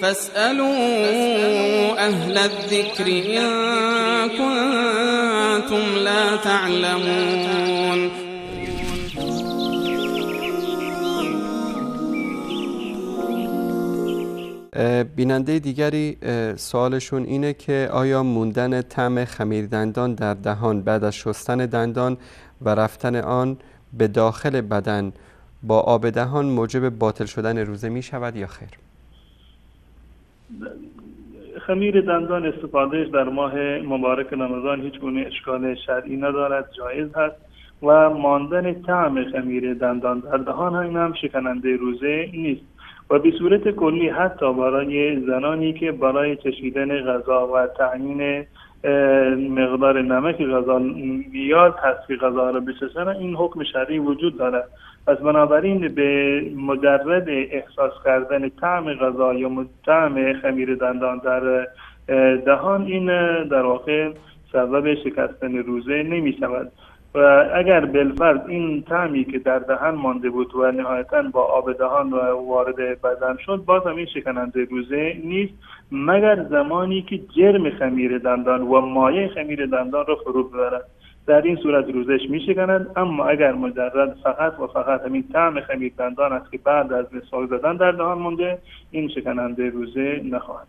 فاسألوا أهل الذكر إن كنتم لا تعلمون. بیننده دیگری سوالشون اینه که آیا موندن طعم خمیر دندان در دهان بعد از شستن دندان و رفتن آن به داخل بدن با آب دهان موجب باطل شدن روزه می شود یا خیر؟ خمیر دندان استفادهش در ماه مبارک رمضان هیچ گونه اشکال شرعی ندارد، جایز هست و ماندن طعم خمیر دندان در دهان هم شکننده روزه نیست و به صورت کلی حتی برای زنانی که برای چشیدن غذا و تعیین مقدار نمک غذا نیاز هست که غذا را بچشن، این حکم شرعی وجود دارد. پس بنابراین به مجرد احساس کردن طعم غذا یا طعم خمیر دندان در دهان، این در واقع سبب شکستن روزه نمی شود و اگر بالفرض این طعمی که در دهان مانده بود و نهایتاً با آب دهان وارد بدن شد، باز هم این شکننده روزه نیست، مگر زمانی که جرم خمیر دندان و مایع خمیر دندان را فرو ببرد، در این صورت روزش می شکند. اما اگر مجرد فقط و فقط همین طعم خمیر دندان است که بعد از مسواک زدن در دهان مانده، این شکننده روزه نخواهد.